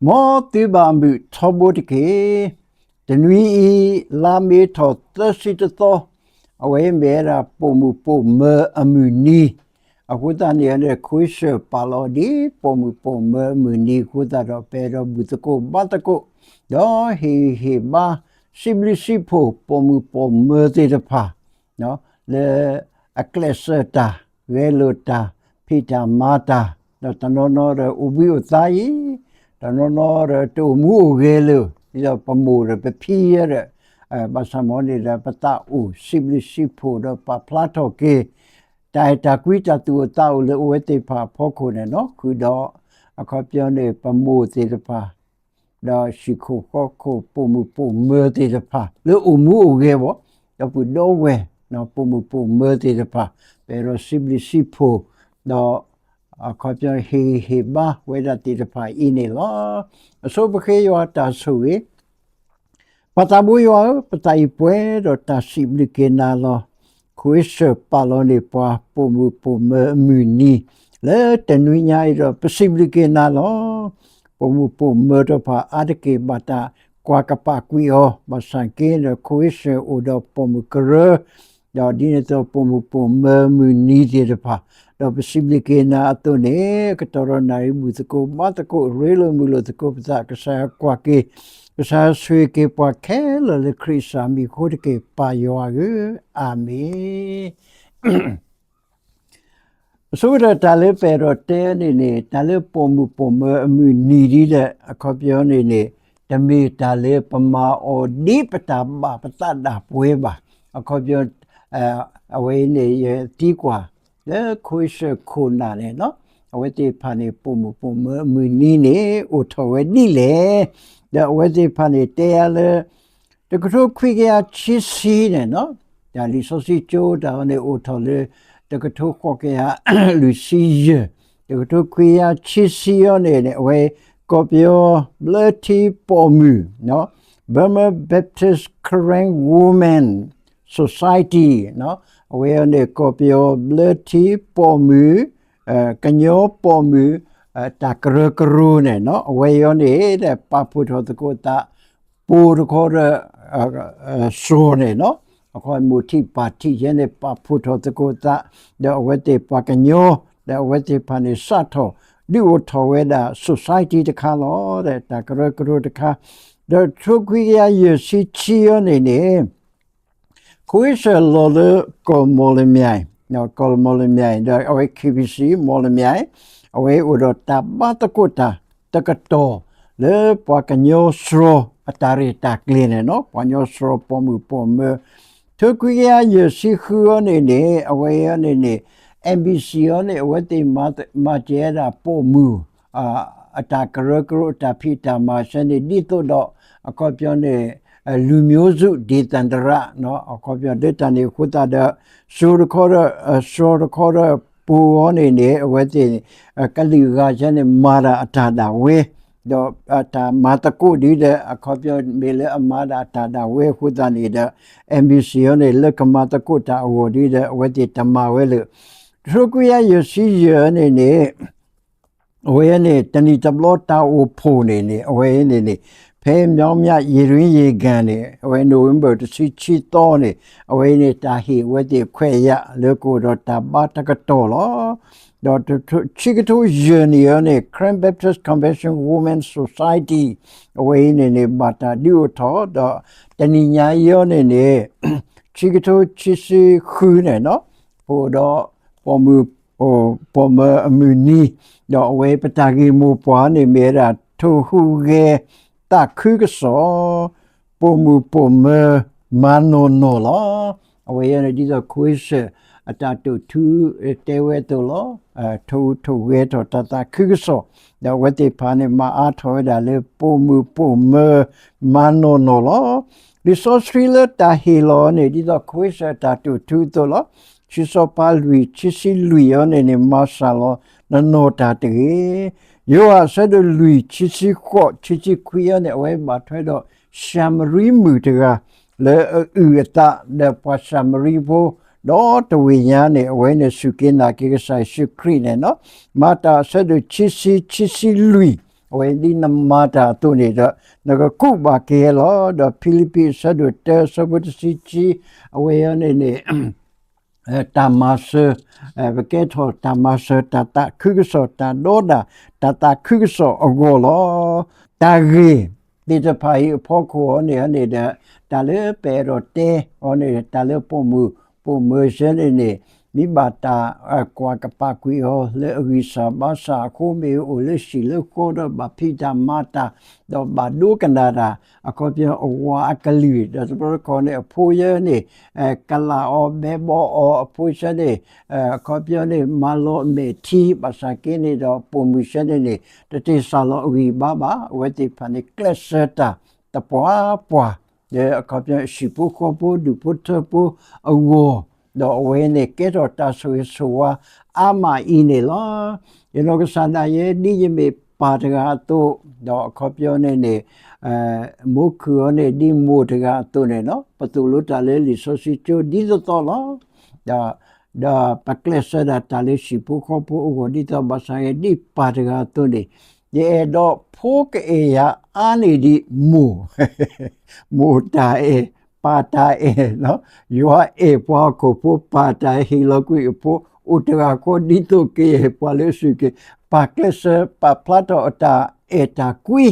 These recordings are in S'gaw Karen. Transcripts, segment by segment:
မ်သုဘၣ်မုာ်ထီဘိတက့ၢ်. တနွံအံၤ လါမ့ၤထီၣ်သၢဆံတသီ, အဝဲမ့ၢ်ဝဲဒၣ်ပိာ်မုၣ်ပိာ်မၢၤအမုၢ်နံၤ, အဃိသတးန့ၣ် ခိအ့စၢၣ်ပာ်လီၤဒ်ပိာ်မုၣ်ပိာ်မၢၤအမုၢ်နံၤအဃိသတးဒီး ပအဲၣ်ဒိးဘူၣ်သကိးဘါသကိး, ဒီးဟ့ၣ်ဂံၢ်ဟ့ၣ်ဘါ စံးဘျုးစံးဖှိၣ်ပိာ်မုၣ်ပိာ်မၢၤသ့ၣ်တဖၣ် လၢအကျဲးစၢးတၢ်, ဂဲၤလိာ်တၢ်, ဖံးတၢ်မၤတၢ်, ဒီးတနီၤနီၤဒီးအိၣ်ဘှံးအိၣ်သါအံၤ, တနီၤနီၤဒီးတအိၣ်မူအိၣ်ဂဲၤလၢၤ, ဒ်သိးပမိၢ်ဒီးပဖံဒီး, ဘၣ်ဆၣ်မ်န့ၣ်ဒီး ပသးအိၣ်စံးဘျုးစံးဖှိၣ်ဒီးပာ်ဖျါထီၣ်က့ၤ တၢ်အဲၣ်တၢ်ကွံတၢ်သူၣ်အိၣ်သးအိၣ်လၢအဝဲသ့ၣ်တဖၣ်အဖီခိၣ်န့ၣ်လီၤ. ဃုာ်ဒီး အခီပညီန့ၣ် ပမိၢ်သ့ၣ်တဖၣ် ဒီးဟံၣ်ခိၣ်ဃီခိၣ်ပိာ်မုၣ်ပိာ်မၢၤသ့ၣ်တဖၣ် လၢအိၣ်မူအိၣ်ဂဲၤဘၣ်, ဒီပုၢ်ဒီဝဲၢ် ပိာ်မုၣ်ပိာ်မၢၤသ့ၣ်တဖၣ် ပအဲၣ်ဒိးစံးဘျုးစံးဖှိၣ်, ဒီးအခီပညီဟ့ၣ်ဂံၢ်ဟ့ၣ်ဘါဝဲဒၣ်သ့ၣ်တဖၣ်အံၤန့ၣ်လီၤ. အဆိပဃ့ယွၤတၢ်ဆိၣ်ဂ့ၤ ပၢ်သးဘိယွၤဧၢ, ပသးအံၤပှဲၤဒီးတၢ်စံးဘျုးက့ၤနၤလီၤ. ခိအ့စၢၣ်ပာ်လီၤန့ၢ်ပှၤ ပိာ်မုၣ်ပိာ်မၢၤအမုၢ်နံၤ လၢတနွံညါအံၤဒီး ပစံးဘျုးက့ၤနၤလီၤ. ပိာ်မုၣ်ပိာ်မၢၤတဖၣ်အါတက့ၢ်ဘၣ်တၢ်ကွၢ်ကပာ်ကွံာ်အီၤ, ဘၣ်ဆၣ်က့ဒီး ခိအ့စၢၣ်အိၣ်ဒီးပိာ်မုၣ်ကရၢ ဒီးဒ်န့ၣ်အသိးပိာ်မုၣ်ပိာ်မၢၤမုၢ်နံၤသ့ၣ်တဖၣ်, ဒီးပစံးဘျုးက့ၤနၤအသိးန့ၣ် ကတီၢ်ဒီးနၣ်ရံၣ်ဘူၣ်သကိးဘါသကိး ရ့လိာ်မုာ်လိာ်သကိးပသး, ကစၢ်ယွၤကွၢ်က့ၤ, ကစၢ်ယွၤဆိၣ်ဂ့ၤက့ၤပှၤခဲလၢာ်လၢခရံာ်အမံၤအဃိတက့ၢ် ပၢ်ယွၤဧၢ, အၤမ့ၣ်. အဆိကတၢၢ်တၢ်လၢပအဲၣ်ဒိးတဲန့ၣ်န့ၣ် တၢ်လၢပိာ်မုၣ်ပိာ်မၢၤအမုၢ်နံၤဒ်လဲၣ် အခီပညီန့ၣ်န့ၣ် တမ့ၢ်တၢ်လၢပမၤအီၤဒ်ပတၢ်ဘၣ်ပသးဒၣ်ပှဲၤဘၣ်. အခီပညီ အဝဲန့ၣ်ယသံကွၢ် လၢခိအ့စၢၣ်ခိၣ်နၢ်န့ၣ်လီၤ. အဝဲသ့ၣ်တဖၣ်န့ၣ် ပိာ်မုၣ်ပိာ်မၢၤအမုၢ်နံၤန့ၣ် အိၣ်ထီၣ်ဝဲဒ်လဲၣ်. ဒီးအဝဲသ့ၣ်တဖၣ်န့ၣ် တဲယၤလၢ တကထိခွံကယၤခံဆံန့ၣ်လီၤ. တၢ်လံာ်စီဆှံကၠိတၢ်အံၤန့ၣ် အိၣ်ထီၣ်လၢ တကထိဃိးကယၤလွံၢ်ဆံယဲၢ်, တကထိခွံကယၤခံဆံအံၤန့ၣ်န့ၣ် အဝဲ ကီၢ်ပယီၤဘျၢထံပိာ်မုၣ် Burma Baptist Karen Women Society အဝဲအံၤန့ၣ် ကီၢ်ပယီၤဘျၢထံပိာ်မုၣ် ကညီပိာ်မုၣ် တၢ်ကရၢကရိန့ၣ်လီၤ. အဝဲအံၤန့ၣ် ပာ်ဖှိၣ်ထီၣ်သကိးသး ပိာ်တခီဒီး စှီၤန့ၣ်လီၤ. အခီမိၢ်ထံးပၢ်ထံးယဲန့ၣ် ပာ်ဖှိၣ်ထီၣ်သကိးသး ဒီးအဝဲသ့ၣ်ပှၤကညီ ဒီးအဝဲသ့ၣ်တဖၣ်န့ၣ် စးထီၣ် ဒုးအိၣ်ထီၣ်ဝဲဒၣ် society တခါလီၤ. ဒီးတၢ်ကရၢကရိတခါ ဒီးတကထိခွံကယၤယဲၢ်ဆံခံအံၤန့ၣ်န့ၣ် ခိအ့စၢၣ်လီၤလၢကီၢ်မီၣ်လမၠဲၣ်, ကီၢ်မီၣ်လမၠဲၣ် ဒီးအဝဲ ခ့ဘံၣ်စံၣ် မီၣ်လမၠဲၣ်, အဝဲအိၣ်ဒီးတၢ်ဘါသကိးတၢ်တကတီၢ် လၢပှၤကညီစှီၤအတၢ်ရဲၣ်တၢ်ကျဲၤန့ၣ်လီၤ. ပှၤကညီစှီၤပိာ်မုၣ်ပိာ်မၢၤ တကထိခွံကယၤယဲၢ်ဆံဃုအံၤန့ၣ်န့ၣ် အဝဲအံၤန့ၣ်န့ၣ် MBC အံၤန့ၣ် အဝဲသ့ၣ်မၤစၢၤဒၣ်ပိာ်မုၣ် အတၢ်ကရၢကရိ အတၢ်ဖံးတၢ်မၤစၢၤန့ၣ် ဒ်သိးဒီး အခီပညီန့ၣ် လူမျိုးစုဒေသန္တရ အခီပညီလၢတၢ်န့ၣ်အဃိသတးဒီး စှီၤတခီဒီး စှီၤတခီဒီး ပိာ်အံၤန့ၣ်န့ၣ် အဝဲသ့ၣ် ကလုာ်ဂၤစ့ၢ်န့ၣ် မၤဒၣ်အတၢ်ဒၣ်ဝဲ ဒီးတၢ်မၤသကိးဒ်ဒီး အခီပညီမ့ၢ်လၢအမၤဒၣ်အတၢ်ဒၣ်ဝဲအဃိသတးန့ၣ်ဒီး MBC အံၤန့ၣ် လၢကမၤသကိးတၢ်အဂီၢ်ဒ်ဒီး အဝဲသ့ၣ်တမၤဝဲလၢ တကထိခွံကယၤယဲၢ်ဆံယဲၢ်န့ၣ်န့ၣ် အဝဲန့ၣ် တနံၣ်တဘျီတၢ်အိၣ်ဖှိၣ်န့ၣ်န့ၣ် အဝဲန့ၣ်န့ၣ် ဖဲ မြောင်းမြ ရေတွင်းရေကန် န့ၣ် အဝဲ November တဆံခံသီန့ၣ် အဝဲန့ၣ် တၢ်ဟ့ၣ်အဝဲသ့ၣ်ခွဲးယာ်လၢကအိၣ်ဒီးတၢ်ဘါတကတီၢ်လီၤ. ဒီးခံကထိယဲၢ်နံၣ်အံၤန့ၣ် Karen Baptist Convention Women Society အဝဲအံၤန့ၣ်န့ၣ် ဘၣ်တၢ်ဒုးအိၣ်ထီၣ် ဒီးတနံၣ်ညါအံၤန့ၣ်န့ၣ် ခံကထိခံဆံဃုန့ၣ်လီၤ အိၣ်ဒီး ပိာ်မုၣ် ပိာ်မၢၤအမုၢ်နံၤ ဒီးအဝဲပတၢ်ဂ့ၢ်မိၢ်ပှၢ်န့ၣ်မ့ၢ်ဝဲဒၣ် ထိၣ်ဟူးဂဲၤသးခုကစီၣ် ပိာ်မုၣ်ပိာ်မၢၤ မၤနီၢ်နီၢ်လီၤ. အဝဲအံၤန့ၣ် ဒ်သိးခိအ့စၢၣ်အတၢ်တိာ်ထူတဲဝဲအသိးလီၤ. ထိၣ်ဟူးထိၣ်ဂဲၤထီၣ်တၢ်သးခုကစီၣ် ဒီးအဝဲသ့ၣ်တဖၣ်န့ၣ် မၤအါထီၣ်ဝဲဒၣ်လၢပိာ်မုၣ်ပိာ်မၢၤ မၤနီၢ်နီၢ်လီၤ. လံာ်စီဆှံလၢတၢ်ဟ့ၣ်လီၤန့ၣ် ဒ်သိးခိအ့စၢၣ်အတၢ်တိာ်ထူအသိးလီၤ. ခံစီၤပၤလွံၢ်ခံဆံလွံၢ်အံၤန့ၣ်န့ၣ် မၤစၢ်လီၤနနီၢ်တၢ်တဂ့ၤ. ယိၤဟၣ်အဆၢဒိၣ်လွံၢ် ခံဆံဃိး ခံဆံခွံအံၤန့ၣ် အဝဲဘၣ်ထွဲဒီး ၡၤမရံမုၣ်တဂၤ လၢအအုၣ်အသးဒီးပှၤၡၤမရံဖိ ဒီးတဝ့ၢ်ညါန့ၣ် အဝဲန့ၣ်စူၢ်က့ၤနာ်က့ၤကစၢ်ယ့ၣ်ၡူးခရံာ်န့ၣ်လီၤ. မၤတၢ်အဆၢဒိၣ်ခံဆံ ခံဆံလွံၢ် အဝဲဒ်နမၤတၢ်အသိးန့ၣ်ဒီး နကကူးဘၣ်က့ၤလီၤ. ဒီးဖံလံးပံးအဆၢဒိၣ်တၢ အဆၢဖိတဆံခံ အဝဲအံၤန့ၣ်န့ၣ် တၢ်မၤစၢၤ, ပကဲထီၣ်တၢ်မၤစၢၤ တၢ်သးခုကစီၣ် တၢ်ဒီဒၣ် တၢ်သးခုကစီၣ်အဂီၢ်လီၤ. တၢ်ဂ့ၢ်သ့ၣ်တဖၣ်အံၤအဖီခိၣ်အံၤန့ၣ်န့ၣ်ဒီး တၢ်လၢပအဲၣ်ဒိးတဲအီၤန့ၣ် တၢ်လၢပိာ်မုၣ်ပိာ်မၢၤဆၢန့ၣ်န့ၣ် မ့ၢ်ဘၣ်တၢ်ကွၢ်ကပာ်ကွံာ်အီၤလၢအဂံၢ်စၢ်ဘါစၢ်အဃိ မ့ၢ်အိၣ်လၢဟံၣ်လၢဃီဒီး ဘၣ်ဖံးတၢ်မၤတၢ် ဒီးဘၣ်ဒိကနၣ်တၢ် အခီပညီအဝၤအကလုၢ် ဒီးတဘျီတခီၣ်န့ၣ် အဖိယဲန့ၣ် ကလးအီၤဘဲဘီအီၤ အဖိဆၢန့ၣ် အခီပညီန့ၣ် မၤလီၤအမဲာ်ထံ ဘၣ်ဆၣ်က့န့ၣ်ဒီး ပိာ်မုၣ်ဆၢန့ၣ်န့ၣ် တတ့ၢ်စၢ်လီၤအဂံၢ်ဘါဘၣ်. အဝဲသ့ၣ်တဖၣ်န့ၣ် ကျဲးစၢးတၢ်သပှၢ်ပှၢ် ဒီးအခီပညီ ဟံၣ်ဖိဃီဖိ ဒူၣ်ဖိထၢဖိအဂီၢ်, ဒီးအဝဲန့ၣ်ကဲထီၣ်တၢ်ဆိၣ်ဂ့ၤဆိၣ်ဝါအါမးအံၤန့ၣ်လီၤ. ယနီၢ်ကစၢ်ဒၣ်ယဲ ဒ်ယမ့ၢ်ပၢ်တဂၤအသိး, ဒီးအခီပညီန့ၣ်န့ၣ် မိၢ်ခုၣ်အီၤန့ၣ် ဒ်မိၢ်တဂၤအသိးန့ၣ်လီၤ. ပသိၣ်လိတၢ်လၢလံာ်စီဆှံကၠိဒ်သိးသိးလီၤ. ဒီး ဒီးပကျဲးစၢးဒၣ်တၢ်လၢဟံၣ်ဖိဃီဖိအဂီၢ် ဒ်သိးဘၣ်ဆၣ်ယဲ ဒ်ပၢ်တဂၤအသိးန့ၣ် ယအဲၣ်ဒိးဖိကအဲၣ်ယၤအါန့ၢ်ဒံးမိၢ် မိၢ်တၢ်အဲၣ် ပၢ်တၢ်အဲၣ်, ယွၤအဲၣ်ပှၤဟီၣ်ခိၣ်ဖိ ပၢ်တၢ်အဲၣ်ဟ့ၣ်လီၤကွံာ်အဖိ အိၣ်တဂၤဃီ ဒ်သိးကယဲၢ်ပှၤလၢအစူၢ်က့ၤ ပၢ်ကျဲးစၢး ပာ်ဖျါထီၣ်အတၢ်အဲၣ်တၢ်ကွံ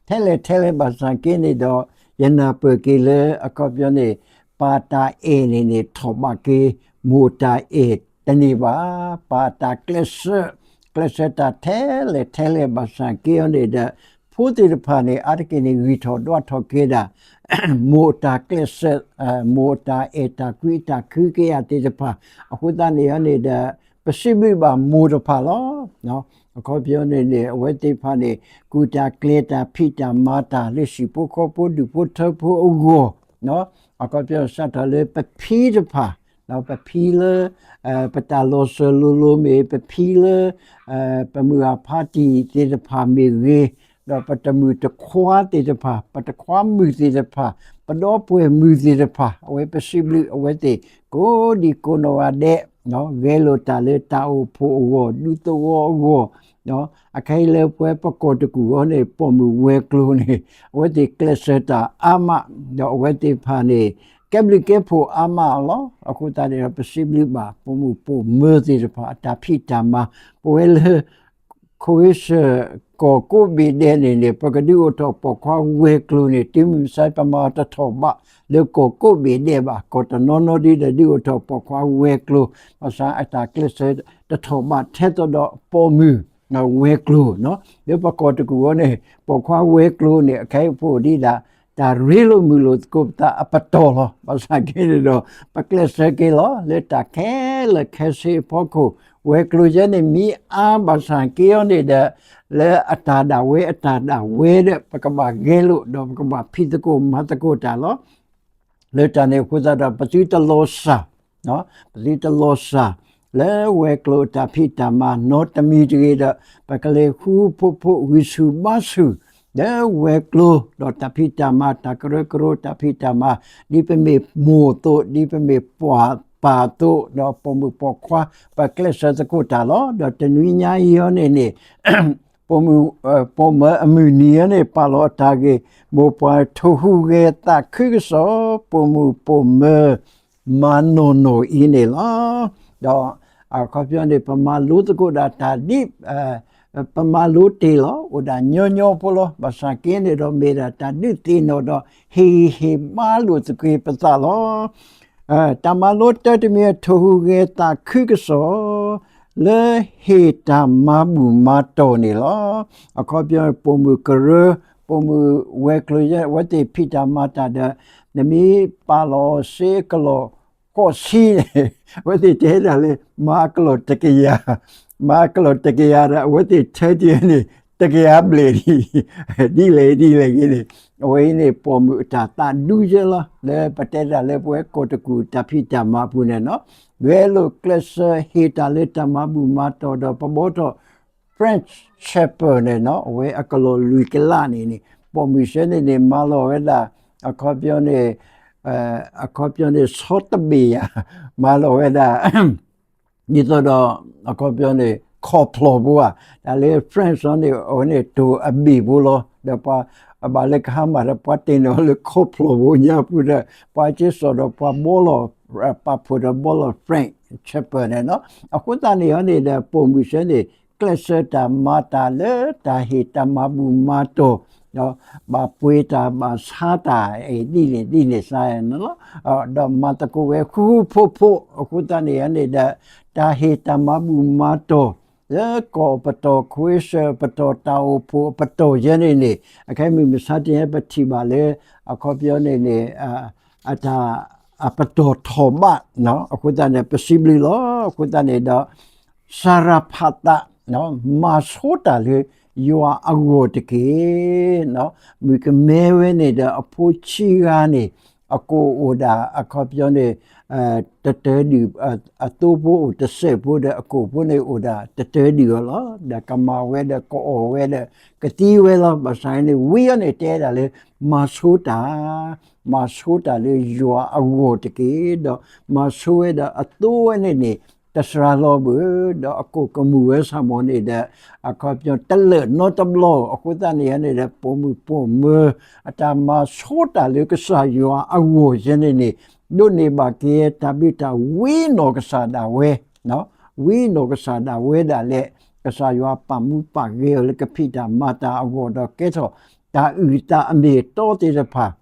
ထဲလဲၣ်ထဲလဲၣ်ဘၣ်ဆၣ်က့န့ၣ်ဒီး ယနၢ်ပၢၢ်က့ၤလၢအခီပညီန့ၣ် ပၢ်တၢ်အဲၣ်န့ၣ်န့ၣ် ထီၣ်ဘးက့ၤ မိၢ်တၢ်အဲၣ်တန့ၢ်ဘၣ်. ပၢ်တၢ်ကျဲးစၢး ကျဲးစၢးတၢ်ထဲလဲၣ်ထဲလဲၣ်ဘၣ်ဆၣ်က့အီၤန့ၣ်ဒီး ဖိသ့ၣ်တဖၣ်န့ၣ် အါတက့ၢ်န့ၣ် ဂံၢ်ထီၣ်ဒွးထီၣ်က့ၤဒၣ် မိၢ်တၢ်ကျဲးစၢး မိၢ်တၢ်အဲၣ်တၢ်ကွံတၢ်ခုကယၤသ့ၣ်တဖၣ် အဃိသတးန့ၣ်န့ၣ်ဒီး ပစံးဘျုးဘၣ်မိၢ်တဖၣ်လီၤ. အခီပညီန့ၣ်န့ၣ် အဝဲသ့ၣ်တဖၣ်န့ၣ် ကူၣ်တၢ်ကျဲၤတၢ် ဖံးတၢ်မၤတၢ်လၢဟံၣ်ဖိဃီဖိ ဒူၣ်ဖိထၢဖိအဂီၢ်, အခီပညီစးထီၣ်လၢပဖံတဖၣ် ပဖံလၢ ပတၢ်လီၤစၢၤလိၤလိၤမ့ၢ် ပဖံလၢ ပမုၢ်အဖါတံၢ်သ့ၣ်တဖၣ်မ့ၢ်ဂ့ၤ, ဒီးပတမုၢ်တခွါသ့ၣ်တဖၣ် ပတခွါမုၣ်သ့ၣ်တဖၣ် ပဒီပုၢ်ဝဲၢ်မုၣ်သ့ၣ်တဖၣ် အဝဲပစံးဘျုးအဝဲသ့ၣ် ကိးဒံကိးနီၢ်ဂၤဒဲး ဂဲၤလိာ်တၢ်လၢတၢ်အိၣ်ဖှိၣ်အဂီၢ် ဒူသဝီအဂီၢ်, အခဲအံၤလၢပဝဲပကီၢ်တကူၣ်အံၤန့ၣ် ပိာ်မုၣ်ဝဲၤကျိၤန့ၣ် အဝဲသ့ၣ်ကျဲးစၢးတၢ်အါမး ဒီးအဝဲသ့ၣ်တဖၣ်န့ၣ် ကဲဘျုးကဲဖှိၣ်အါမးလီၤ. အဃိသတးန့ၣ်ဒီး ပစံးဘျုးဘၣ် ပိာ်မုၣ်ပိာ်မၢၤသ့ၣ်တဖၣ် အတၢ်ဖံးတၢ်မၤ ပဝဲလၢ ခိၣ်ဂ့ၤစၢၢ် ကီၢ်ကိးဘ့ၣ်ဒဲးန့ၣ်န့ၣ် ပကဒုးအိၣ်ထီၣ်ပိာ်ခွါဝဲၤကျိၤန့ၣ် တုၤမုၢ်မဆါ ပမၤအီၤတထီၣ်ဘး လၢကီၢ်ကိးဘ့ၣ်ဒဲးဘၣ်. ကီၢ်တနီၤနီၤဒ်ဒီး ဒုးအိၣ်ထီၣ်ပိာ်ခွါဝဲၤကျိၤ ဘၣ်ဆၣ်အတၢ်ကျဲးစၢးတထီၣ်ဘးထဲသိးဒီးပိာ်မုၣ် ဝဲၤကျိၤ, လၢပကီၢ်တကူၣ်အံၤန့ၣ် ပိာ်ခွါဝဲၤကျိၤန့ၣ် အခဲအံၤဖိဒ်ဒၣ် တၢ်ရ့လိာ်မုာ်လိာ်သကိးပသးအပတီၢ်လီၤ. ဘၣ်ဆၣ်က့န့ၣ်ဒီး ပကျဲးစၢးက့ၤလီၤ လၢတၢ်ခဲလၢာ်ခဲဆ့အဖီခိၣ် ဝဲၤကျိၤယဲန့ၣ် မ့ၢ်အါဘၣ်ဆၣ်က့အီၤန့ၣ်ဒီး လၢအတၢ်ဒၣ်ဝဲအတၢ်ဒၣ်ဝဲဒီး ပကဘၣ်ဂဲၤလိာ် ဒီးပကဘၣ်ဖံးသကိးမၤသကိးတၢ်လီၤ. လၢတၢ်န့ၣ်အဃိသတးဒီး ပသုတလီၤစၢ်, ပသုတလီၤစၢ် လၢဝဲၤကျိၤအတၢ်ဖံးတၢ်မၤ နီတမံၤတဂ့ၤဒီး ပကလဲၤဃူဖိးဖိး ဂံၢ်ဆူၣ်ဘါဆူၣ် လၢဝဲၤကျိၤ ဒီးတၢ်ဖံးတၢ်မၤ တၢ်ကရၢကရိ တၢ်ဖံးတၢ်မၤ ဒ်ပမ့ၢ်မိၢ်အသိး ဒ်ပမ့ၢ်ပၢ်အသိး ဒီးပိာ်မုၣ်ပိာ်ခွါ ပကျဲးစၢးသကိးတၢ်လီၤ. ဒီးတနွံညါအံၤအံၤန့ၣ်န့ၣ် ပိာ်မုၣ် ပိာ်မၢၤအမုၢ်နံၤအံၤန့ၣ် ပာ်လီၤအတၢ်ဂ့ၢ် မိၢ်ပှၢ်ထိၣ်ဟူးဂဲၤသးခုကစီၣ် ပိာ်မုၣ်ပိာ်မၢၤ မၤနီၢ်နီၢ်အံၤန့ၣ်လီၤ. ဒီးအခီပညီန့ၣ် ပမၤလိသကိးဒၣ်တၢ်ဒ် ပမၤလိတ့ၢ်လီၤ အိၣ်ဒၣ်ညီညီဖိလီၤ. ဘၣ်ဆၣ်က့န့ၣ်ဒီး မ့ၢ်ဒၣ်တၢ်ဒုးသ့ၣ်နီၣ်ဒီး ဟ့ၣ်ဂံၢ်ဟ့ၣ်ဘါလိာ်သကိးပသးလီၤ. တၢ်မၤလိတၢတမံၤ ထိၣ်ဟူးဂဲၤသးခုကစီၣ် လၢဟ့ၣ်တၢ်မၤဘူၣ်မၤတီၢ်န့ၣ်လီၤ. အခီပညီ ပိာ်မုၣ်ကရၢ ပိာ်မုၣ်ဝဲၤကျိၤယဲ အဝဲသ့ၣ်ဖံးတၢ်မၤတၢ်ဒီး နမ့ၢ်ပာ်လီၤအီၤစ့အကလီၢ်ဃိးဆံန့ၣ် အဝဲသ့ၣ်တဲဒၣ်လၢ မၤအကလီၢ်တကယၤ, မၤအကလီၢ်တကယၤဒီး အဝဲသ့ၣ်ထၢတ့ၢ်န့ၣ် တကယၤဘျဲၣ်ဒ် ဒ်လဲၣ်ဒ်လဲၣ်ဂ့ၤန့ၣ် အဝဲအံၤန့ၣ် ပိာ်မုၣ်အတၢ်သးဒူယဲလီၤ. လၢပတဲဒၣ်လၢပဝဲကီၢ်တကူၣ်တၢ်ဖံးတၢ်မၤအပူၤန့ၣ်နီၤ ဂဲၤလိာ်ကျဲးစၢးဟ့ၣ်တၢ်လၢတၢ်မၤဘူၣ်မၤတီၢ်ဒီး ပဘီထီၣ် French Shepherd န့ၣ်နီၤ အဝဲအကလီၢ်လွံၢ်ကလးန့ၣ်န့ၣ် ပိာ်မုၣ်ဆၢန့ၣ်န့ၣ် မၤလီၤဝဲဒၣ် အခီပညီန့ၣ် အခီပညီန့ၣ် ဆီတဘ့ၣ်ယၤ မၤလီၤဝဲဒၣ် ဒ်သိးဒီး အခီပညီန့ၣ် ခီၣ်ဖျီၣ်ဖိဧါ, တၢ်လၢ French န့ၣ် အဝဲန့ၣ်တိၢ်အဘ့ၣ်ဖိလီၤ. ဒီးပှၤ အဘၣ်လၢကဟါမၢ်ဒီး ပှၤတ့ၢ်န့ၢ်အီၤလၢခီၣ်ဖျီၣ်ဖိညါပူၤဒီး ပှၤက့ၤစိာ်ဒီးပှၤဘီလီၢ် ပာ်ဖှိၣ်ဒီးဘီလီၢ် French Chapel န့ၣ်လီၤ. အဃိသတးန့ၣ်န့ၣ်ဒီး ပိာ်မုၣ်ဆၢန့ၣ် ကျဲးစၢးတၢ်မၤတၢ်လၢတၢ်ဟ့ၣ်တၢ်မၤဘူၣ်မၤတီၢ် ဒီးဘၣ်ပှ့ၤတၢ်ဘၣ်ဆါတၢ် ဒ်န့ၣ်ဒ်န့ၣ်စါန့ၣ်လီၤ. ဒီးမၤသကိးဝဲဃူဃူဖိးဖိး အဃိသတးန့ၣ်န့ၣ်ဒီး တၢ်ဟ့ၣ်တၢ်မၤဘူၣ်မၤတီၢ် လၢကီၢ်အပတီၢ် ခွ့စၢၣ်အပတီၢ် တၢ်အိၣ်ဖှိၣ်အပတီၢ်ယဲန့ၣ်န့ၣ် အခဲမုၢ်မဆါတနံၤပထံၣ်ဘၣ်လၢ အခီပညီန့ၣ်န့ၣ် အတၢ် အပတီၢ်ထီၣ်ဘး အဃိသတးန့ၣ် ပစံးဘျုးလီၤ. အဃိသတးန့ၣ်ဒီး စၤရၤဖးသး မၤဆိတၢ်လၢယွၤအဂီၢ်တက့ၢ်. မုၣ်ကမဲဝဲန့ၣ်ဒီးအဖိဆံးဂၤန့ၣ် အကိၣ်အိၣ်ဒၣ်အခီပညီန့ၣ် တတၢဒုၣ် အသိဖိအိၣ်တစဲးဖိဒီး အကိၣ်ဖိန့ၣ်အိၣ်ဒၣ်တတၢဒုၣ်အီၤလီၤ. ဒီးကမၤဝဲဒီးကအီၣ်ဝဲဒီးကသံဝဲလီၤ. ဘၣ်ဆၣ်န့ၣ် ဝံအီၤန့ၣ်တဲဒၣ်လၢ မၤဆိတၢ် မၤဆိတၢ်လၢယွၤအဂီၢ်တက့ၢ်. ဒီးမၤဆိဝဲဒီးအသိဝဲန့ၣ်န့ၣ် တစှၤလီၤဘၣ် ဒီးအကိၣ်ကမူၣ်ဝဲဆၣ်မီၤန့ၣ်ဒီး အခီပညီတလၢာ်နီတဘျီ အဃိသတးန့ၣ်န့ၣ်ဒီး ပိာ်မုၣ်ပိာ်မၢၤ အတၢ်မၤဆိတၢ်လၢကစၢ်ယွၤအဂီၢ်ယဲန့ၣ်န့ၣ် ဒိးန့ၢ်ဘၣ်က့ၤတၢ်ဘျုးတၢ်ဝံနီၢ်ကစၢ်ဒၣ်ဝဲ ဝံနီၢ်ကစၢ်ဒၣ်ဝဲဒၣ်လဲာ် ကစၢ်ယွၤပာ်မူပာ်ဂဲၤအီၤလၢကဖံးတၢ်မၤတၢ်အဂီၢ် ဒီးကဲထီၣ်တၢ်အုၣ်သးအမ့ၢ်အတီသ့ၣ်တဖၣ်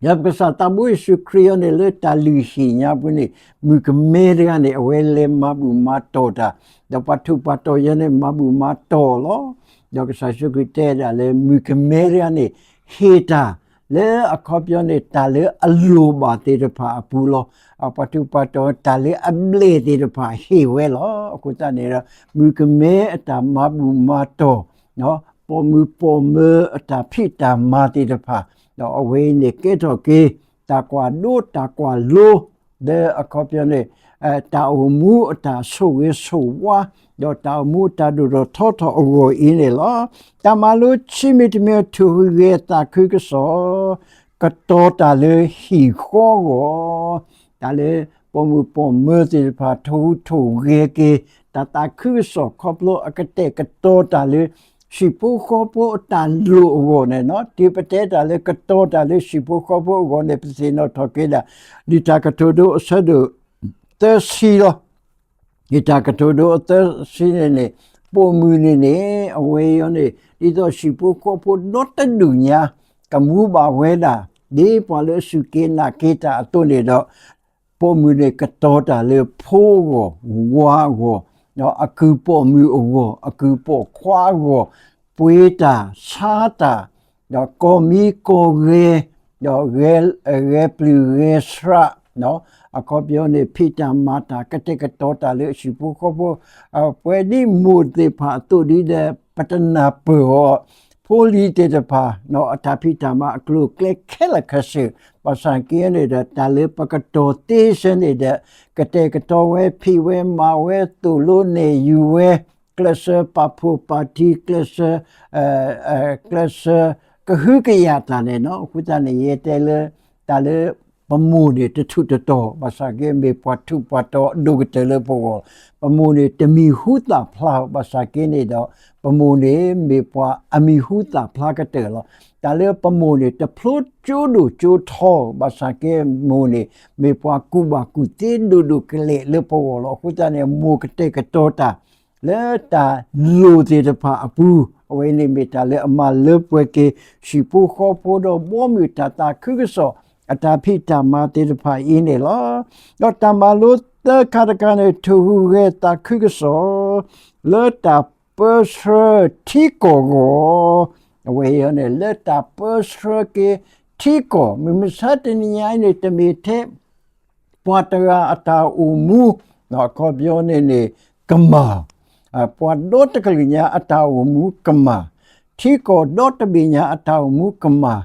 ဒီးပကစၢ်သးဘိယ့ၣ်ၡူးခရံာ်အံၤန့ၣ် လၢတၢ်လုၢ်ဟံၣ်ညါပူၤန့ၣ် မုၣ်ကမဲတဂၤန့ၣ် အဝဲလဲၤမၤဘူၣ်မၤတီၢ်တၢ်, ဒီးပှၤထူးပှၤတီၤယဲန့ၣ် မၤဘူၣ်မၤတီၢ်လီၤ. ဒီးကစၢ်ယ့ၣ်ၡူးခရံာ်တဲဒၣ်လၢ မုၣ်ကမဲတဂၤန့ၣ် ဟ့ၣ်တၢ် လၢအခီပညီန့ၣ် တၢ်လၢအလိၣ်ဘၣ်သ့ၣ်တဖၣ်အပူၤလီၤ. ပှၤထူးပှၤတီၤ တၢ်လၢအဘျဲၣ်သ့ၣ်တဖၣ်ဟ့ၣ်ဝဲလီၤ. အဃိသတးန့ၣ်ဒီး မုၣ်ကမဲအတၢ်မၤဘူၣ်မၤတီၢ် ပိာ်မုၣ်ပိာ်မၢၤအတၢ်ဖံးတၢ်မၤသ့ၣ်တဖၣ်, ဒီးအဝဲအံၤန့ၣ်ကဲထီၣ်က့ၤ တၢ်ကွၢ်ဒိတၢ်ကွၢ်လိ, ဒီးအခီပညီန့ၣ် တၢ်အိၣ်မူအတၢ်ဆိၣ်ဂ့ၤဆိၣ်ဝါ, ဒီးတၢ်အိၣ်မူအတၢ်ဒိၣ်ထီၣ်ထီထီၣ်အဂီၢ်အံၤန့ၣ်လီၤ. တၢ်မၤလိခံမံၤတမံၤ ထိၣ်ဟူးဂဲၤသးခုကစီၣ်, ကတီၤတၢ်လၢဟံၣ်ဃီအဂီၢ်, တၢ်လၢပိာ်မုၣ်ပိာ်မၢၤသ့ၣ်တဖၣ် ထိၣ်ဟူးထိၣ်ဂဲၤက့ၤ တၢ်သးခုကစီၣ်ခီဖျိအကတဲာ်ကတီၤတၢ်လၢ ဟံၣ်ဖိဃီဖိအတၢ်လိၣ်အဂီၢ်န့ၣ်လီၤ. တုၤပတဲတၢ်လၢကတီၤတၢ်လၢဟံၣ်ဖိဃီဖိအဂီၢ်န့ၣ် ပသ့ၣ်နီၣ်ထီၣ်က့ၤဒၣ် လံာ်တၢ်ကတိၤဒိအဆၢဒိၣ်သၢဆံလီၤ. လံာ်တၢ်ကတိၤဒိအသၢဆံန့ၣ်န့ၣ် ပိာ်မုၣ်န့ၣ်န့ၣ် အဝဲအံၤန့ၣ် ဒ်သိးဟံၣ်ဖိဃီဖိဒီတဒူၣ်ညါ ကမူဘၣ်ဝဲဒၣ် ဒ်ပှၤလၢအစူၢ်က့ၤနာ်က့ၤတၢ်အသိးန့ၣ်ဒီး ပိာ်မုၣ်န့ၣ်ကတီၤတၢ်လၢဖိအဂီၢ်, ဝၤအဂီၢ်, ဒီးအကုၢ်ပိာ်မုၣ်အဂီၢ်, အကုၢ်ပိာ်ခွါအဂီၢ်, ပှ့ၤတၢ်, ဆါတၢ်, ဒီးကီၢ်မံကီၢ်ဂဲၤ, ဒီးဂဲၤပျုၢ်ဂဲၤဆှး, အခီပညီန့ၣ် ဖံးတၢ်မၤတၢ် ကတဲာ်ကတီၤတၢ်လၢအဟံၣ်ဖိဃီဖိ, ပဝဲဒ်မိၢ်သ့ၣ်တဖၣ်အသိးဒ်ဒီး ပတနၢ်ပၢၢ်အီၤ ဖိလံၤသ့ၣ်တဖၣ် အတၢ်ဖံးတၢ်မၤအကျိၤအကျဲခဲလၢာ်ခဲဆ့, ဘၣ်ဆၣ်က့န့ၣ်ဒီး တၢ်လၢပကတီၤသ့ဆၢန့ၣ်ဒီး ကတဲာ်ကတီၤဝဲ ဖံးဝဲမၤဝဲ သိၣ်လိနဲၣ်ယုၤဝဲ ကျဲးစၢးပာ်ဖှိၣ်ပာ်ထံ ကျဲးစၢး ကျဲးစၢးကဟုကယာ်တၢ်န့ၣ်လီၤ. အဃိသတးန့ၣ် ယတဲလၢ တၢ်လၢ ပမိၢ်န့ၣ် တထူးတတီၤ ဘၣ်ဆၣ်က့ မ့ၢ်ပှၤထူးပှၤတီၤအဒိၣ်ကတၢၢ်လၢပဂီၢ်, ပမိၢ်န့ၣ် တမံၤဟူသၣ်ဖျါ ဘၣ်ဆၣ်က့န့ၣ်ဒီး ပမိၢ်န့ၣ် မ့ၢ်ပှၤအမံၤဟူသၣ်ဖျါကတၢၢ်လီၤ. တၢ်လၢပမိၢ်န့ၣ် တဖျိကၠိဒိၣ်ကၠိထီ ဘၣ်ဆၣ်က့မိၢ်န့ၣ် မ့ၢ်ပှၤကူၣ်ဘၣ်ကူၣ်သ့ဒိၣ်ဒိၣ်ကလဲာ်လၢပဂီၢ်လီၤ. အဃိသတးန့ၣ် မိၢ်ကတဲာ်ကတီၤတၢ် လၢတၢ်လိၣ်သ့ၣ်တဖၣ်အပူၤ, အဝဲန့ၣ်မ့ၢ်တၢ်လၢအမၤလၢပှဲၤက့ၤ ဟံၣ်ဖိဃီဖိဒီးဘီမုၢ်တၢ်သးခုကစီၣ် အတၢ်ဖံးတၢ်မၤသ့ၣ်တဖၣ်အံၤန့ၣ်လီၤ. ဒီးတၢ်မၤလိသၢခါတခါန့ၣ် ထိၣ်ဟူးဂဲၤသးခုကစီၣ် လၢတၢ်ပၢဆှၢထံကီၢ်အဂီၢ်, အဝဲအံၤန့ၣ် လၢတၢ်ပၢဆှၢက့ၤထံကီၢ် မုၢ်မဆါတနံၤညါအံၤန့ၣ် တမ့ၢ်ထဲ ပှၤတဂၤအတၢ်အိၣ်မူ, အခီပညီန့ၣ်န့ၣ် ကမၢ်, ပှၤဒီတကလုာ်ညါအတၢ်အိၣ်မူကမၢ်, ထံကီၢ်ဒီတဘ့ၣ်ညါအတၢ်အိၣ်မူကမၢ်,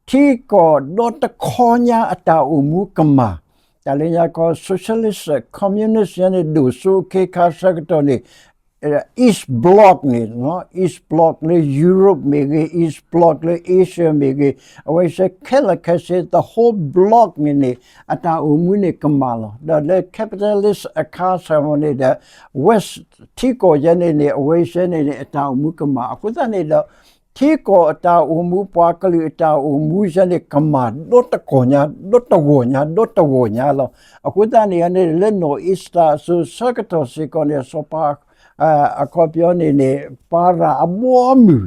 ထံကီၢ်ဒီတခီညါအတၢ်အိၣ်မူကမၢ်, တၢ်လၢညါကီ socialist communist ညါန့ၣ် ဒိၣ်စိအခ့အခါဆၢကတီၢ်န့ၣ် East Bloc န့ၣ် East Bloc လၢ Europe မ့ၢ်ဂ့ၤ East Bloc လၢ Asia မ့ၢ်ဂ့ၤ အဝဲစ့ၢ်ခဲလၢာ်ခဲဆ့ the whole bloc န့ၣ်န့ၣ် အတၢ်အိၣ်မူန့ၣ်ကမၣ်လီၤ. ဒီးလၢ capitalist economy န့ၣ်ဒီး West ထံကီၢ်ယဲန့ၣ်န့ၣ် အဝဲစ့ၢ်န့ၣ်န့ၣ် အတၢ်အိၣ်မူကမၣ် အဃိသတးန့ၣ်ဒီး ထံကီၢ်အတၢ်အိၣ်မူ ပှၤကလုာ်အတၢ်အိၣ်မူစ့ၢ်န့ၣ် ကမၣ်ဒီတကီၢ်ညါ ဒီတဂီၢ်ညါ ဒီတဂီၢ်ညါလီၤ. အဃိသတးန့ၣ်န့ၣ် လၢနီၢ်အ့စတၢ်အစိၤဆၢကတီၢ်စ့ၢ်ကီးန့ၣ် စီၤပၤ အခီပညီန့ၣ်န့ၣ် ပၤရၣ်အဘီအမုၢ်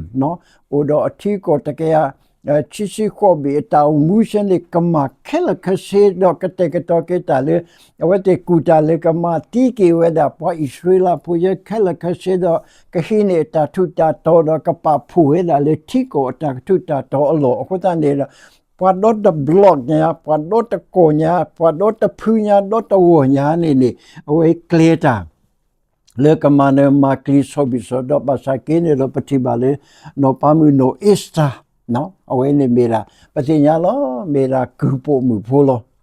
အိၣ်ဒီးအထံကီၢ်တကယၤ ခံဆံဃိးဘ့ၣ် အတၢ်အိၣ်မူစ့ၢ်န့ၣ် ကမၣ်ခဲလၢာ်ခဲဆ့ ဒီးကတဲာ်ကတီၤက့ၤတၢ်လၢ အဝဲသ့ၣ်ကူၣ်တၢ်လၢကမၤသံက့ၤဝဲဒၣ် ပှၤအံၣ်စရ့လးဖိယဲခဲလၢာ်ခဲဆ့ဒီး ကဟံးန့ၢ်အတၢ်ထူးတၢ်တီၤ ဒီးကပာ်ဖှိၣ်ဝဲဒၣ်လၢထံကီၢ်အတၢ်ကထူးတၢ်တီၤအလီၢ် အဃိသတးန့ၣ်ဒီး ပှၤဒီတ bloc ညါ ပှၤဒီတကီၢ်ညါ ပှၤဒီတဖုညါ ဒီတဂီၢ်ညါန့ၣ်န့ၣ် အဝဲကျဲၤတၢ် လၢကမၤနၢၤမၤကျံၤ ဆီၣ်ဘံၣ်ဆီၣ်ဒီး ဘၣ်ဆၣ်က့န့ၣ်ဒီး ပထံၣ်ဘၣ်လၢ နီၢ်ပၤမုၣ်နီၢ်အ့စတၢ် အဝဲန့ၣ်မ့ၢ်ဒၣ် ပသ့ၣ်ညါလီၤ မ့ၢ်ဒၣ်ကုၢ်ပိာ်မုၣ်ဖိလီၤ.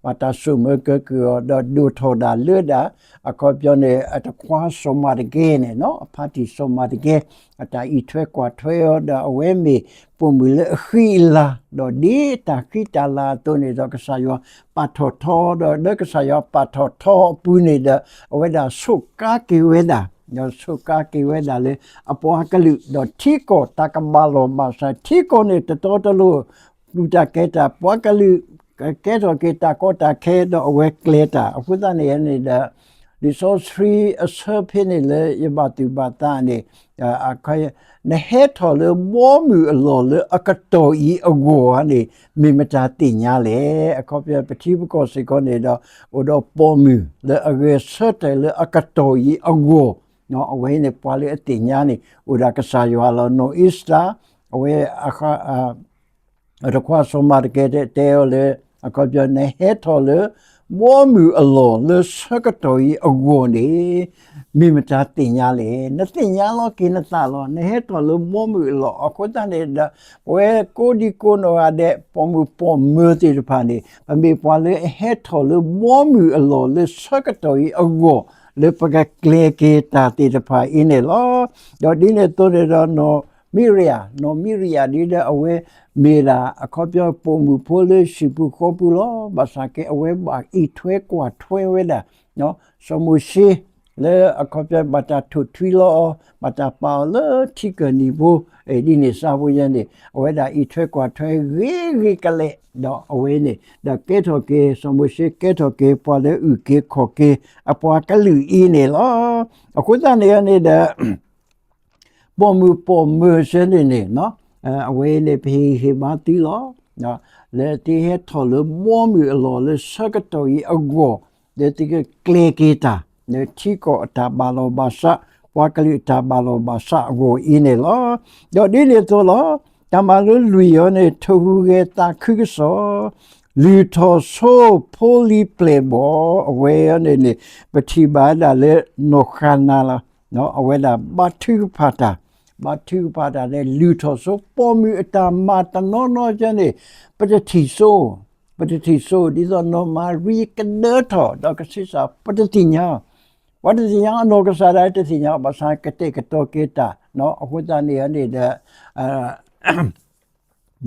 ဘၣ်တၢ်ဆိၣ်မၢကဲကုၢ်အီၤ ဒီးဒိၣ်ထီၣ်ဒၣ်လၢဒၣ် အခီပညီန့ၣ် အတခွါစီၤမၤတကဲန့ၣ် အဖါတံၢ်စီၤမၤတကဲ အတၢ်အံးထွဲကွၢ်ထွဲအီၤ ဒီးအဝဲမ့ၢ်ပိာ်မုၣ်လၢအဃံအလၤ ဒီးဒ်တၢ်ဃံတၢ်လၤအသိးန့ၣ်ဒီး ကစၢ်ယွၤပာ်ထီၣ်ထီ ဒီးလၢကစၢ်ယွၤပာ်ထီၣ်ထီအပူၤန့ၣ်ဒီး အဝဲဒၣ်ဆိးကါက့ၤဝဲဒၣ် ဒီးဆိးကါက့ၤဝဲဒၣ်လၢအပှၤကလုာ် ဒီးထံကီၢ်တၢ်ကဘၣ်လီၢ်ဘၣ်စး ထံကီၢ်န့ၣ်တတီတလိၤ တူၢ်တၢ်ကဲတၢ် ပှၤကလုာ် ကဲထီၣ်က့ၤတၢ်ကီတၢ်ခဲ ဒီးအဝဲကျဲၤတၢ် အဃိသတးန့ၣ်န့ၣ်ဒီး လံာ်စီဆှံအဆၢဖဲန့ၣ်လၢယဘၣ်သူၣ်ဘၣ်သးန့ၣ် နဟဲထီၣ်လၢဘီမုၢ်အလီၢ်လၢအကတီၢ်အံၤအဂီၢ်ဧါန့ၣ် မ့ၢ်မတၤသ့ၣ်ညါလဲၣ်. အခီပညီပထံပကီၢ်စ့ၢ်ကီးန့ၣ်ဒီး အိၣ်ဒီးပိာ်မုၣ်လၢအဂဲၤဆၢထၢၣ်လၢအကတီၢ်အံၤအဂီၢ် အဝဲန့ၣ်ပှၤလၢအသ့ၣ်ညါန့ၣ် အိၣ်ဒၣ်ကစၢ်ယွၤလီၤ. နီၢ်အ့စတၢ် အဝဲ အတခွါစီၤမၤတကဲတဲအီၤလၢ အခီပညီ နဟဲထီၣ်လၢ ဘီမုၢ်အလီၢ်လၢဆၢကတီၢ်အံၤအဂီၢ်န့ၣ် မ့ၢ်မတၤသ့ၣ်ညါလဲၣ်. နသ့ၣ်ညါလီၤက့ၤနသးလီၤ. နဟဲထီၣ်လၢဘီမုၢ်အလီၢ် အဃိသတးန့ၣ်ဒီး ပဝဲကိးဒံကိးနီၢ်ဂၤဒဲး ပိာ်မုၣ်ပိာ်မၢၤသ့ၣ်တဖၣ်န့ၣ် ပမ့ၢ်ပှၤလၢအဟဲထီၣ်လၢဘီမုၢ်အလီၢ်လၢဆၢကတီၢ်အံၤအဂီၢ် လၢပကကျဲၤက့ၤတၢ်သ့ၣ်တဖၣ်အံၤန့ၣ်လီၤ. ဒီးဒ်န့ၣ်အသိးန့ၣ်ဒီး နီၢ်မံရယၤ နီၢ်မံရယၤဒ်ဒီးအဝဲမ့ၢ်ဒၣ် အခီပညီပိာ်မုၣ်ဖိလၢဟံၣ်ပူၤဃီပူၤလီၤ. ဘၣ်ဆၣ်က့အဝဲဘၣ်အံးထွဲကွၢ်ထွဲဝဲဒၣ် စီၤမိၤၡ့ လၢအခီပညီဘၣ်တၢ်ထိၣ်ထွံလီၤအီၤ ဘၣ်တၢ်ပာ်အီၤလၢထံကၢၢ်နံၤဖိ ဒ်န့ၣ်စၢ်ဖိယဲန့ၣ် အဝဲဒၣ်အံးထွဲကွၢ်ထွဲဂ့ၤဂ့ၤကလဲာ် ဒီးအဝဲန့ၣ် ဒီးကဲထီၣ်က့ၤ စီၤမိၤၡ့ကဲထီၣ်က့ၤ ပှၤလၢအုၣ်က့ၤခီၣ်က့ၤ အပှၤကလုာ်အံၤန့ၣ်လီၤ. အဃိသတးန့ၣ်န့ၣ်ဒီး ပိာ်မုၣ်ပိာ်မၢၤစ့ၢ်န့ၣ်န့ၣ် အဝဲန့ၣ်ပဟ့ၣ်ဂံၢ်ဟ့ၣ်ဘါသုလီၤ. လၢသုဟဲထီၣ်လၢဘီမုၢ်အလီၢ်လၢဆၢကတီၢ်အံၤအဂီၢ် လၢသုကကျဲၤက့ၤတၢ် လၢထံကီၢ်အတၢ်ဘၣ်လီၢ်ဘၣ်စး ပှၤကလုာ်အတၢ်ဘၣ်လီၢ်ဘၣ်စးအဂီၢ်အံၤန့ၣ်လီၤ. ဒီးဒ်န့ၣ်အသိးလီၤ. တၢ်မၤလိလွံၢ်အံၤန့ၣ် ထိၣ်ဟူးဂဲၤသးခုကစီၣ် လုၢ်ထီၣ်ဆိဖိလံၤပျဲၢ်ဘီၣ် အဝဲအံၤန့ၣ်န့ၣ် ပထံၣ်ဘၣ်ဒၣ်လၢနီၢ်ဃၤနၤလီၤ. အဝဲဒၣ်ဘါထုကဖၣ်တၢ်, ဘါထုကဖၣ်တၢ်လၢလုၢ်ထီၣ်ဆိ ပိာ်မုၣ်အတၢ်မၤတနီၤနီၤကဲန့ၣ် ပတထံၣ်စိ, ပတထံၣ်စိ ဒ်သိးနီၢ်မၤရံကဒၢထီၣ်ဒီးကဆံးစၢ် ပတသ့ၣ်ညါ, ပှၤတသ့ၣ်ညါ အနီၢ်ကစၢ်ဒၣ်တသ့ၣ်ညါ ဘၣ်ဆၣ်ကတဲာ်ကတီၤက့ၤတၢ်, အဃိသတးန့ၣ်န့ၣ်ဒီး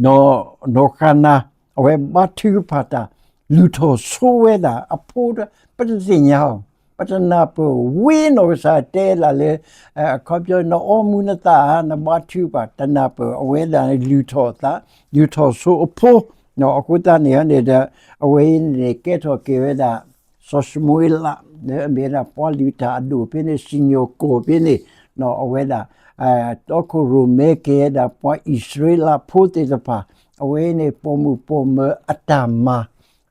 နီၢ်ဃၤနၤ အဝဲဘါထုကဖၣ်တၢ် လုၢ်ထီၣ်ဆိဝဲဒၣ်အဖိဒီး ပတသ့ၣ်ညါအီၤ, ပတနၢ်ပၢၢ် ဝံၤနီၢ်ကစၢ်တဲဒၣ်လၢ အခီပညီ နအီမူၤနသးဧါ နဘါထုကဖၣ် တနၢ်ပၢၢ် အဝဲဒၣ်လုၢ်ထီၣ်သး လုၢ်ထီၣ်ဆိအဖိ, အဃိသတးန့ၣ်န့ၣ်ဒီး အဝဲန့ၣ် ကဲထီၣ်က့ၤဝဲဒၣ် စီၤၡမူၤအ့လး လၢအမ့ၢ်ဝဲဒၣ်ပှၤလုၢ်တၢ်အဒိၣ်ဖဲန့ၣ် စံၣ်ညီၣ်ကွီၢ်ဖဲန့ၣ်, အဝဲဒၣ် တီခိၣ်ရိၣ်မဲက့ၤဝဲဒၣ်ပှၤအံၣ်စရ့လးဖိသ့ၣ်တဖၣ်, အဝဲန့ၣ်ပိာ်မုၣ်ပိာ်မၢၤအတၢ်မၤ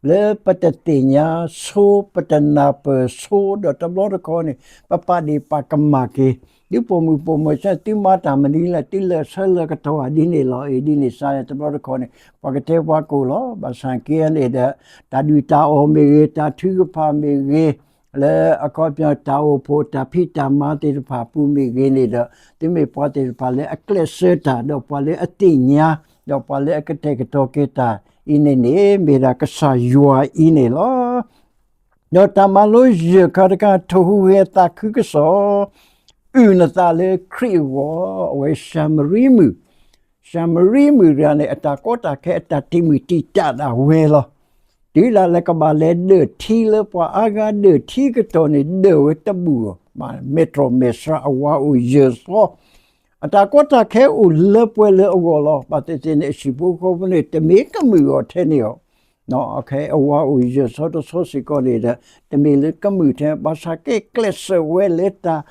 လၢပတသ့ၣ်ညါဆိ ပတနၢ်ပၢၢ်ဆိ ဒီးတဘျီတခီန့ၣ် ပပာ်ဒ့ၣ်ပာ်ကမၣ်က့ၤ ဒ်ပိာ်မုၣ်ပိာ်မၢၤဆၢ သုမၤတၢ်မနုၤလဲၣ် သုလၢာ်ဆၢလၢာ်ကတီၢ်ဧါ ဒ်န့ၣ်လီၤ. အ့ ဒ်န့ၣ်စ့ၢ် တဘျီတခီန့ၣ် ပှၤကတဲပှၤကိၣ်လီၤ. ဘၣ်ဆၣ်က့န့ၣ်ဒီး တၢ်ဒုၣ်တၢ်အီၣ်မ့ၢ်ဂ့ၤ တၢ်ထုကဖၣ်မ့ၢ်ဂ့ၤ လၢအခီပညီတၢ်အိၣ်ဖှိၣ်တၢ်ဖံးတၢ်မၤသ့ၣ်တဖၣ်အပူၤမ့ၢ်ဂ့ၤန့ၣ်ဒီး သုမ့ၢ်ပှၤသ့ၣ်တဖၣ်လၢအကျဲးစၢးတၢ် ဒီးပှၤလၢအသ့ၣ်ညါ ဒီးပှၤလၢအကတဲာ်ကတီၤက့ၤတၢ်အံၤန့ၣ်န့ၣ် မ့ၢ်ဒၣ်ကစၢ်ယွၤအံၤန့ၣ်လီၤ. ဒီးတၢ်မၤလိယဲၢ်ခါတခါ ထိၣ်ဟူးဂဲၤသးခုကစီၣ် အုၣ်နသးလၢခရံာ်အဂီၢ်, အဝဲၡၤမရံမုၣ်, ၡၤမရံမုၣ်တဂၤန့ၣ် အတၢ်ကီတၢ်ခဲအတၢ်တံာ်မုၢ်တံာ်တာ်ဒၣ်ဝဲလီၤ. တုၤဒၣ်လဲာ်ကဘၣ်လဲၤဒၢၣ်ထံလၢပှၤအါဂၤဒၢၣ်ထံကတီၢ်န့ၣ် ဒၢၣ်ဝဲတဘူၣ်, မဲာ်တြီၢ်မဲာ်ဆှးအဝၤအိၣ်ယၢၢ်သီ အတၢ်ကီတၢ်ခဲအိၣ်လၢပှဲၤလၢအဂီၢ်လီၤ. ဘၣ်သ့ၣ်သ့ၣ်န့ၣ် အဟံၣ်ဖိဃီဖိန့ၣ် တမ့ၢ်ကမုာ်အီၤထဲန့ၣ်အီၤ, အဝၤအိၣ်ယၢၢ်သီတဆီစ့ၢ်ကီးန့ၣ်ဒီး တမ့ၢ်လၢကမုာ်ထဲ ဘၣ်ဆၣ်က့ကျဲးစၢးဝဲလၢတၢ်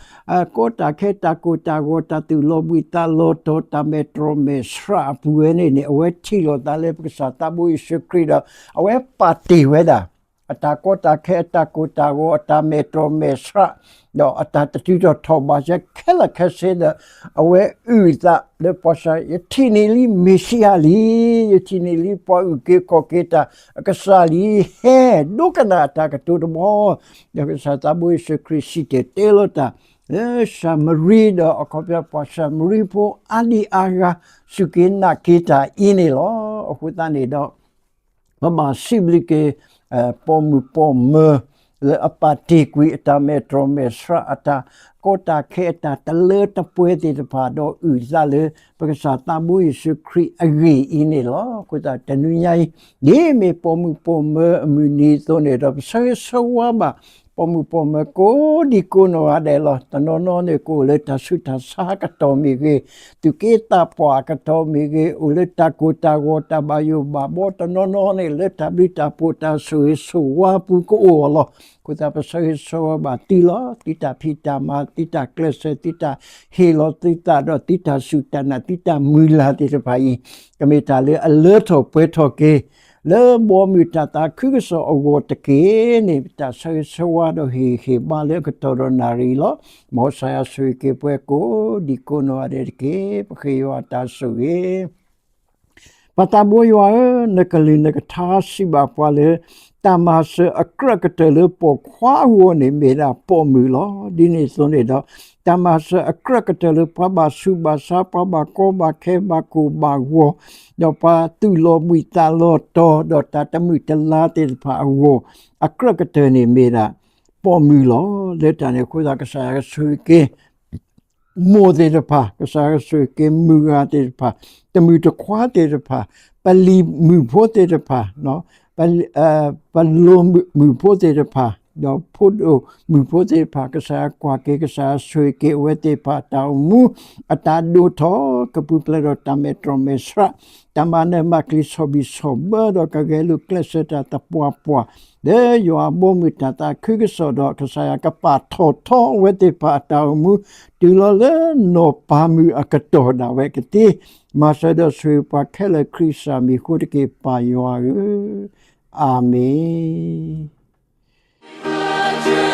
ကီတၢ်ခဲ တၢ်ကိၢ်တၢ်ဂီၤ တၢ်သူၣ်လီၤဘှံးသးလီၤတီၤ တၢ်မဲာ်တြီၢ်မဲာ်ဆှးအပူၤဝဲန့ၣ်န့ၣ် အဝဲထံၣ်လိာ်သးလၢပကစၢ်သးဘိယ့ၣ်ၡူးခရံာ်ဒီး အဝဲပာ်တ့ၢ်ဝဲဒၣ် အတၢ်ကီတၢ်ခဲ အတၢ်ကိၢ်တၢ်ဂီၤ အတၢ်မဲာ်တြီၢ်မဲာ်ဆှး ဒီးအတၢ်တတုၤထီၣ်ထီၣ်ဘးယဲခဲလၢာ်ခဲဆ့ဒီး အဝဲအုၣ်အသးလၢပှၤၡၤ ယထံၣ်န့ၢ်လံမ့ၤၡံအၤလံ, ယထံၣ်န့ၢ်လံပှၤအုၣ်က့ၤခီၣ်က့ၤတၢ်အကစၢ်လံ, ဟဲဒိကနၣ်အတၢ်ကတိၤတဘျီ, ဒီးကစၢ်သးဘိယ့ၣ်ၡူးခရံာ်စံၣ်တဲၤတဲလီၤတၢ် လၢၡၤမရံဒီးအခီပညီပှၤၡၤမရံဖိအါဒံအါဂၤ စူၢ်က့ၤနာ်က့ၤတၢ်အံၤန့ၣ်လီၤ. အဃိသတးန့ၣ်ဒီး ပဘၣ်စံးဘျုးက့ၤ ပိာ်မုၣ်ပိာ်မၢၤ လၢအပာ်တ့ၢ်ကွံာ်အတၢ်မဲာ်တြီၢ်မဲာ်ဆှး အတၢ်ကီတၢ်ခဲ အတၢ်တလၢတပှဲၤသ့ၣ်တဖၣ် ဒီးအုၣ်သးလၢပကစၢ်သးဘိယ့ၣ်ၡူးခရံာ်အဂ့ၢ်အံၤန့ၣ်လီၤ. အဃိသတးတနွံညါအံၤ ဒ်မ့ၢ်ပိာ်မုၣ်ပိာ်မၢၤအမုၢ်နံၤအသိးန့ၣ်ဒီး ပဆၢဂ့ၤဆၢဝါဘၣ် ပိာ်မုၣ်ပိာ်မၢၤကိးဒံကိးနီၢ်ဂၤဒဲးလီၤ. တနီၤနီၤန့ၣ် ကအိၣ်လၢတၢ်ဆူးတၢ်ဆါအကတီၢ်မ့ၢ်ဂ့ၤ, သူၣ်က့သးပှၢ်အကတီၢ်မ့ၢ်ဂ့ၤ, အိၣ်လၢတၢ်ကိၢ်တၢ်ဂီၤ တၢ်ဘၣ်ယိၣ်ဘၣ်ဘီ, တနီၤနီၤန့ၣ် လၢတၢ်ဘျုးတၢ်ဖှိၣ်တၢ်ဆိၣ်ဂ့ၤဆိၣ်ဝါပူၤကအိၣ်အီၤလီၤ. အဃိသတးပဆၢဂ့ၤဆၢဝါဘၣ်သုလီၤ. သုတၢ်ဖံးတၢ်မၤ, သုတၢ်ကျဲးစၢး, သုတၢ်ဟ့ၣ်လီၤသုသးဒီး သုတၢ်စူၢ်တၢ်နာ်, သုတၢ်မုၢ်လၢ်သ့ၣ်တဖၣ်အံၤ ကမ့ၢ်တၢ်လၢအလၢထီၣ်ပှဲၤထီၣ်က့ၤ လၢဘီမုၢ်တၢ်သးခုကစီၣ်အဂီၢ်တက့ၢ်န့ၣ် ပတၢ်ဆၢဂ့ၤဆၢဝါဒီးဟ့ၣ်ဂံၢ်ဟ့ၣ်ဘါလၢအကတီၢ်ဒီးနၣ်ရံၣ်လီၤ. မ်ကစၢ်ယွၤဆိၣ်ဂ့ၤက့ၤပှၤကိးဒံကိးနီၢ်ဂၤဒဲးတက့ၢ်. ပဃ့ယွၤအတၢ်ဆိၣ်ဂ့ၤ ပၢ်သးဘိယွၤဧၢ, နကလုၢ်နကထါစံးဘၣ်ပှၤလၢ တၢ်မၤစၢၤအကြၢးကတၢၢ်လၢပိာ်ခွါအဂီၢ်န့ၣ် မ့ၢ်ဒၣ်ပိာ်မုၣ်လီၤ. ဒ်န့ၣ်အသိးန့ၣ်ဒီး တၢ်မၤစၢၤအကြၢးကတၢၢ်လၢပှၤဘၣ်ဆူးဘၣ်ဆါ, ပှၤဘၣ်ကီဘၣ်ခဲ, ဘၣ်ကိၢ်ဘၣ်ဂီၤ, ဒီးပှၤသူၣ်လီၤဘှံးသးလီၤတီၤ, ဒီးတၢ်တမုာ်တလၤသ့ၣ်တဖၣ်အဂီၢ်, အကြၢးကတၢၢ်န့ၣ်မ့ၢ်ဒၣ်ပိာ်မုၣ်လီၤ. လၢတၢ်န့ၣ်အဃိသတး ကစၢ်ယွၤကဆိၣ်ဂ့ၤက့ၤ မိၢ်သ့ၣ်တဖၣ်, ကစၢ်ယွၤကဆိၣ်ဂ့ၤက့ၤမုၢ်ဂၤသ့ၣ်တဖၣ်, တမုၣ်တခွါသ့ၣ်တဖၣ်, ပလံၤမုၣ်ဖိသ့ၣ်တဖၣ်, ပလိၤမုၣ်ဖိသ့ၣ်တဖၣ်, ဒီးဖိဒိၣ်မုၣ်ဖိသ့ၣ်တဖၣ်, ကစၢ်ယွၤကွၢ်က့ၤ, ကစၢ်ယွၤဆိၣ်ဂ့ၤက့ၤအဝဲသ့ၣ်တဖၣ်အတၢ်အိၣ်မူ, အတၢ်ဒိၣ်ထီၣ်ကပူၤဖျဲးဒီးတၢ်မဲာ်တြီၢ်မဲာ်ဆှး, တၢ်မၤနၢၤမၤကျံၤဆီၣ်ဘံၣ်ဆီၣ်ဘၢဒီး ကဂဲၤလိာ်ကျဲးစၢးတၢ်သပှၢ်ပှၢ် လၢယွၤအဘီအမုၢ်တၢ်သးခုကစီၣ်ဒီး ကစၢ်ယွၤကပာ်ထီၣ်ထီဝဲသ့ၣ်တဖၣ်အတၢ်အိၣ်မူ တုၤလီၤလၢနီၢ်ပၤမုၢ်အကတီၢ်ဒၣ်ဝဲကသ့, မၤစၢၤဒီးဆိၣ်ဂ့ၤပှၤခဲလၢာ်ခရံာ်စၢ်မံၤအဃိတက့ၢ် ပၢ်ယွၤဧၢ, အၤမ့ၣ်.